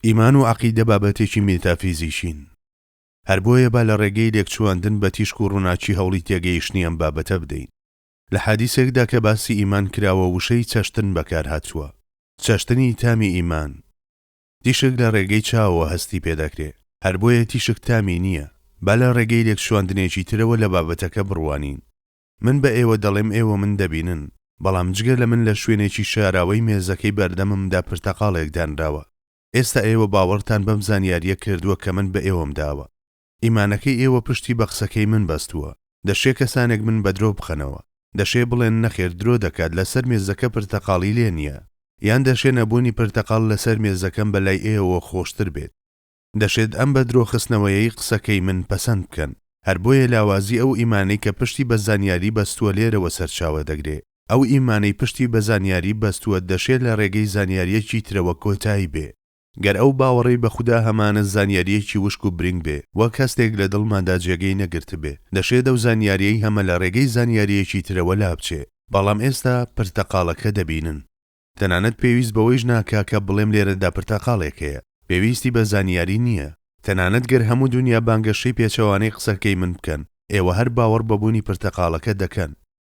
ئیمان و عەقیدە بابەتێکی مێتافیزیکین. هەر بۆیە با لە ڕێگەی لێکچوواندن بە تیشک و ڕووناکی هەوڵی تێگەیشتنی ئەم بابەتە بدەین. لە حەدیسێکدا کە باسی ئیمان کراوە وشەی چەشتن بەکار هاتووە. چەشتنی تامی ئیمان. تیشک لە ڕێگەی چاوەوە هەستی پێ دەکرێ. هەر بۆیە تیشک تامی نییە. با لە ڕێگەی لێکچوواندنێکی ترەوە لە بابەتەکە بڕوانین. من بە ئێوە دەڵێم ئێوە من دەبینن، بەڵام جگە لە من لە شوێنێکی شاراوەی مێزەکەی بەردەممدا پرتەقاڵێک دانراوە. ئێستا ئێوە باوەڕتان بەم زانیارییە کردووە کە من بە ئێوەم داوە. ئیمانەکەی ئێوە پشتی بە قسەکەی من بەستووە. دەشێ کەسانێک من بە درۆ بخەنەوە. دەشێ بڵێن نەخێر درۆ دەکات لەسەر مێزەکە پرتەقاڵی لێ نییە. یان دەشێ نەبوونی پرتەقاڵ لەسەر مێزەکەم بە لای ئێوەوە خۆشتر بێت. دەشێت ئەم بە درۆ خستنەوەیەی قسەکەی من پەسەند بکەن. هەر بۆیە لاوازی ئەو ئیمانەی کە پشتی بە زانیاری بەستووە لێرەوە سەرچاوە دەگرێ. ئەو ئیمانەی پشتی بە زانیاری بەستووە دەشێ لە ڕێگەی زانیارییەکی ترەوە کۆتایی بێ. گەر ئەو باوەڕەی بە خودا هەمانە زانیارییەکی وشک و برینگ بێ، وەک هەستێک لە دڵماندا جێگەی نەگرتبێ، دەشێت ئەو زانیارییەی هەمە لە ڕێگەی زانیارییەکی ترەوە لابچێ. بەڵام ئێستا پرتەقاڵەکە دەبینن. تەنانەت پێویست بەوەیش ناکا کە بڵێم لێرەدا پرتەقاڵێک هەیە. پێویستی بە زانیاری نییە. تەنانەت گەر هەموو دونیا بانگەشەی پێچەوانەی قسەکەی من بکەن، ئێوە هەر باوەڕ بە بوونی پرتەقاڵەکە دەکەن.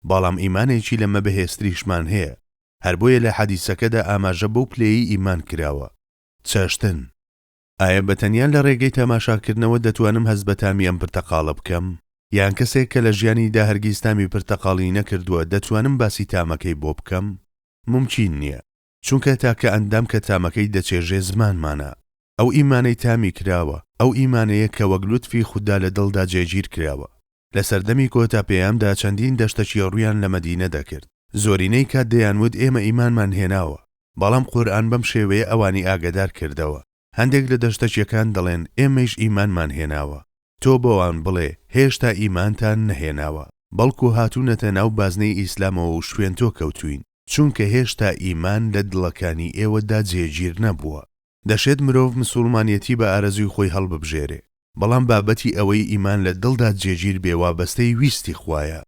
بەڵام ئیمانێکی لەمە بەهێزتریشمان هەیە. هەر بۆیە لە حەدیسەکەدا ئاماژە بەو پلەیەی ئیمان کراوە. چەشتن. ئایا بە تەنیا لە ڕێگەی تەماشاکردنەوە دەتوانم هەست بە تامی ئەم پرتەقاڵە بکەم؟ یان کەسێک کە لە ژیانیدا هەرگیز تامی پرتەقاڵی نەکردووە دەتوانم باسی تامەکەی بۆ بکەم؟ مومکین نییە. چونکە تاکە ئەندام کە تامەکەی دەچێژێ زمانمانە. ئەو ئیمانەی تامی کراوە، ئەو ئیمانەیە کە وەک لوتفی خودا لە دڵدا جێگیر کراوە. لە سەردەمی کۆتا پەیامدا چەندین دەشتەکی ڕوویان لە مەدینە دەکرد. زۆرینەی کات دەیانوت ئێمە ئیمانمان هێناوە، بەڵام قورئان بەم شێوەیە ئەوانی ئاگەدار کردەوە. هەندێک لە دەشتەکیەکان دەڵێن ئێمەیش ئیمانمان هێناوە. تۆ بەوان بڵێ هێشتا ئیمانتان نەهێناوە، بەڵکو هاتوونەتە ناو بازنەی ئیسلامەوە و شوێن تۆ کەوتووین، چونکە هێشتا ئیمان لە دڵەکانی ئێوەدا جێگیر نەبووە. دەشێت مرۆڤ مسوڵمانیەتی بە ئارەزووی خۆی هەڵببژێرێ، بەڵام بابەتی ئەوەی ئیمان لە دڵدا جێگیر بێ وابەستەی ویستی خوایە.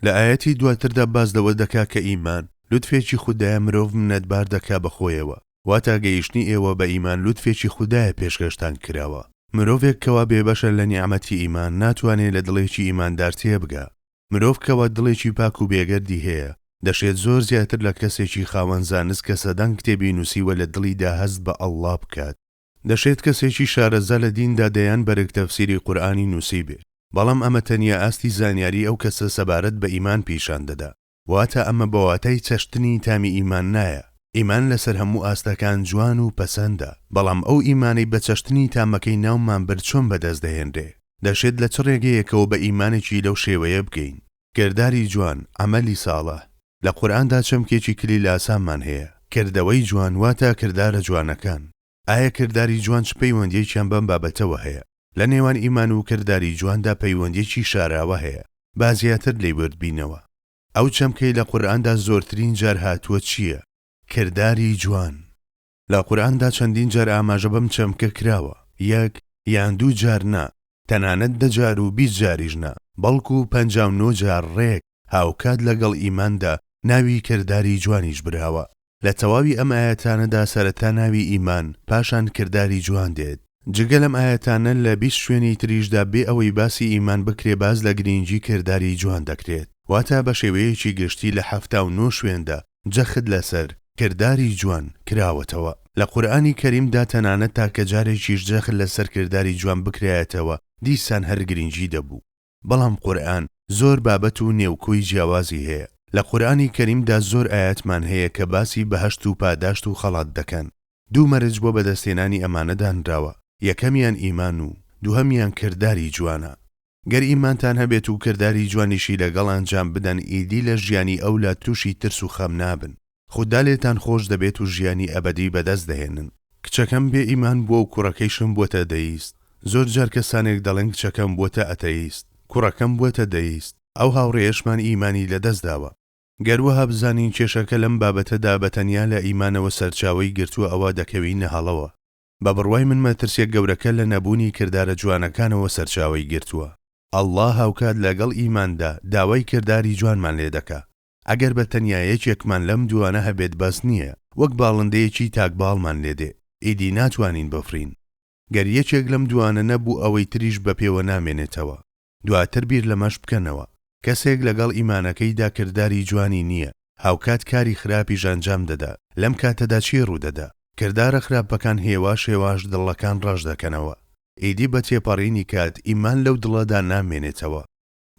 لە ئایەتی دواتردا باس لەوە دەکا کە ئیمان لوتفێکی خودایە مرۆڤ منەتبار دەکا بە خۆیەوە، واتا گەیشتنی ئێوە بە ئیمان لوتفێکی خودایە پێشکەشتان کراوە. مرۆڤێک کەوا بێبەشە لە نیعمەتی ئیمان ناتوانێ لە دڵێکی ئیماندار تێبگا. مرۆڤ کەوا دڵێکی پاک و بێگەردی هەیە دەشێت زۆر زیاتر لە کەسێکی خاوەن زانست کە سەدان کتێبی نووسیوە لە دڵیدا هەست بە اللە بکات. دەشێت کەسێکی شارەزا لە دیندا دەیان بەرگ تەفسیری قورئانی نووسیبێ، بەڵام ئەمە تەنیا ئاستی زانیاری ئەو کەسە سەبارەت بە ئیمان پیشان دەدا. واتە ئەمە بە واتای چەشتنی تامی ئیمان نایە. ئیمان لەسەر هەموو ئاستەکان جوان و پەسەندە، بەڵام ئەو ئیمانەی بە چەشتنی تامەکەی ناومان برد چۆن بەدەست دەهێنرێ؟ دەشێت لە چ ڕێگەیەکەوە بە ئیمانێکی لەو شێوەیە بگەین؟ کرداری جوان، عەمەلی ساڵح، لە قورئاندا چەمکێکی کلیلئاسانمان هەیە، کردەوەی جوان واتە کردارە جوانەکان. ئایا کرداری جوان چ پەیوەندییەکیان بەم بابەتەوە هەیە؟ لە نێوان ئیمان و کرداری جواندا پەیوەندییەکی شاراوە هەیە، با زیاتر لێی ورد بینەوە. ئەو چەمکەی لە قورئاندا زۆرترین جار هاتووە چییە؟ کرداری جوان. لە قورئاندا چەندین جار ئاماژە بەم چەمکە کراوە، یەک یان دوو جار نا، تەنانەت دە جار و 20 جاریش نا، بەڵکو 59 جار ڕێک هاوکات لەگەڵ ئیماندا ناوی کرداری جوانیش براوە. لە تەواوی ئەم ئایەتانەدا سەرەتا ناوی ئیمان، پاشان کرداری جوان دێت. جگە لەم ئایەتانە لە 20 شوێنی تریشدا بێ ئەوەی باسی ئیمان بکرێ باس لە گرینگی کرداری جوان دەکرێت. واتە بە شێوەیەکی گشتی لە 79 شوێندا جەخت لەسەر، کرداری جوان، کراوەتەوە. لە قورئانی کەریمدا تەنانەت تاکە جارێکیش جەخت لەسەر کرداری جوان بکرایەتەوە دیسان هەر گرینگی دەبوو. بەڵام قورئان زۆر بابەت و نێوکۆی جیاوازی هەیە. لە قورئانی کەریمدا زۆر ئایەتمان هەیە کە باسی بەهەشت و پاداشت و خەڵات دەکەن. دوو مەرج بۆ بەدەستهێنانی ئەمانە دانراوە، یەکەمیان ئیمان و دووهەمیان کرداری جوانە. گەر ئیمانتان هەبێت و کرداری جوانیشی لەگەڵ ئەنجام بدەن ئیدی لە ژیانی ئەولا تووشی ترس و خەم نابن. خودا لێتان خۆش دەبێت و ژیانی ئەبەدی بەدەست دەهێنن. کچەکەم بێ ئیمان بووە و کوڕەکەیشم بووەتە دەیست. زۆر جار کەسانێک دەڵێن کچەکەم بووەتە ئەتەیست، کوڕەکەم بووەتە دەیست، ئەو هاوڕێیەشمان ئیمانی لەدەست داوە. گەر وەها بزانین کێشەکە لەم بابەتەدا بە تەنیا لە ئیمانەوە سەرچاوەی گرتووە ئەوا دەکەوینە هەڵەوە. بە بڕوای من مەترسیە گەورەکە لە نەبوونی کردارە جوانەکانەوە سەرچاوەی گرتووە. اللە هاوکات لەگەڵ ئیماندا داوای کرداری جوانمان لێ دەکا. ئەگەر بە تەنیا یەکێکمان لەم دووانە هەبێت بەس نییە، وەک باڵندەیەکی تاک باڵمان لێ دێ. ئیدی ناتوانین بفڕین. گەر یەکێک لەم دووانە نەبوو ئەوەی تریش بە پێوە نامێنێتەوە. دواتر بیر لەمەش بکەنەوە، کەسێک لەگەڵ ئیمانەکەیدا کرداری جوانی نییە، هاوکات کاری خراپیش ئەنجام دەدا، لەم کاتەدا چی ڕوودەدا؟ کردارە خراپەکان هێواش هێواش دڵەکان ڕەش دەکەنەوە. ئیدی بە تێپەڕینی کات ئیمان لەو دڵەدا نامێنێتەوە.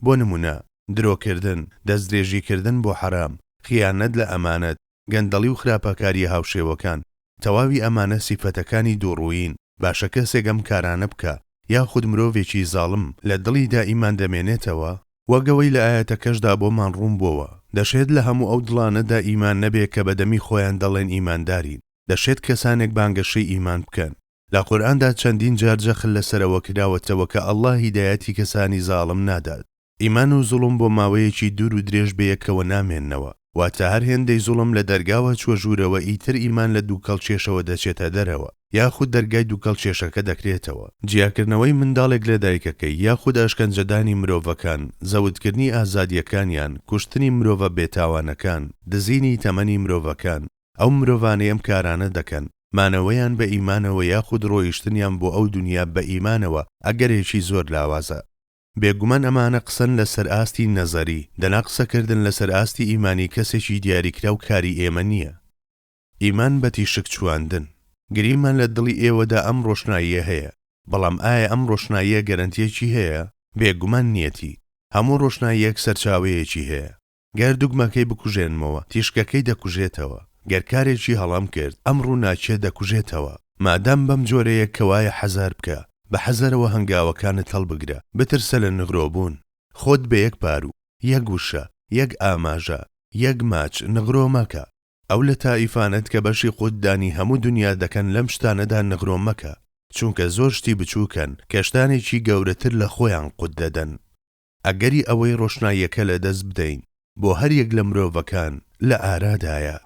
بۆ نموونە، درۆکردن، دەستدرێژیکردن بۆ حەرام، خیانەت لە ئەمانەت، گەندەڵی و خراپەکارییە هاوشێوەکان، تەواوی ئەمانە سیفەتەکانی دووڕوویین، باشە کەسێک ئەم کارانە بکا، یاخود مرۆڤێکی زاڵم لە دڵیدا ئیمان دەمێنێتەوە؟ وەک ئەوەی لە ئایەتەکەشدا بۆمان ڕوون بۆوە، دەشێت لە هەموو ئەو دڵانەدا ئیمان نەبێ کە بە دەمی خۆیان دەڵێن ئیماندارین، دەشێت کەسانێک بانگەشەی ئیمان بکەن. لە قورئاندا چەندین جار جەخت لەسەر ئەوە کراوەتەوە کە اللە هیدایەتی کەسانی زاڵم نادات. ئیمان و زوڵم بۆ ماوەیەکی دوور و درێژ بەیەکەوە نامێننەوە، واتە هەر هێندەی زوڵم لە دەرگاوە چووە ژوورەوە ئیتر ئیمان لە دووکەڵ کێشەوە دەچێتە دەرەوە یاخود دەرگای دووکەڵ کێشەکە دەکرێتەوە. جیاکردنەوەی منداڵێک لە دایکەکەی یاخود ئەشکەنجەدانی مرۆڤەکان، زەوتکردنی ئازادییەکانیان، کوشتنی مرۆڤە بێتاوانەکان، دزینی تەمەنی مرۆڤەکان، ئەو مرۆڤانەی ئەم کارانە دەکەن، مانەوەیان بە ئیمانەوە یاخود ڕۆیشتنیان بۆ ئەو دونیا بە ئیمانەوە ئەگەرێکی زۆر لاوازە. بێگومان ئەمانە قسەن لەسەر ئاستی نەزەری، دەنا قسەکردن لەسەر ئاستی ئیمانی کەسێکی دیاریکراو کاری ئێمە نییە. ئیمان بە تیشک چواندن. گریمان لە دڵی ئێوەدا ئەم ڕۆشناییە هەیە، بەڵام ئایا ئەم ڕۆشناییە گەرەنتییەکی هەیە؟ بێگومان نییەتی. هەموو ڕۆشناییەک سەرچاوەیەکی هەیە. گەر دوگمەکەی بکوژێنمەوە، تیشکەکەی دەکوژێتەوە. گەر کارێکی هەڵەم کرد، ئەم ڕووناکییە دەکوژێتەوە. مادام بەم جۆرەیە کەوایە حەزار بکە، بە حەزەرەوە هەنگاوەکانت هەڵبگرە، بترسە لە نغرۆبوون. خۆت بە یەک پاروو، یەک وشە، یەک ئاماژە، یەک ماچ نغرۆ مەکە. ئەو لەتائیفانەت کە بەشی قوتدانی هەموو دونیا دەکەن لەم شتانەدا نغرۆ مەکە، چونکە زۆر شتی بچووک هەن کە شتانێکی گەورەتر لە خۆیان قوت دەدەن. ئەگەری ئەوەی ڕۆشناییەکە لەدەست بدەین بۆ هەر یەک لە مرۆڤەکان لە ئارادایە.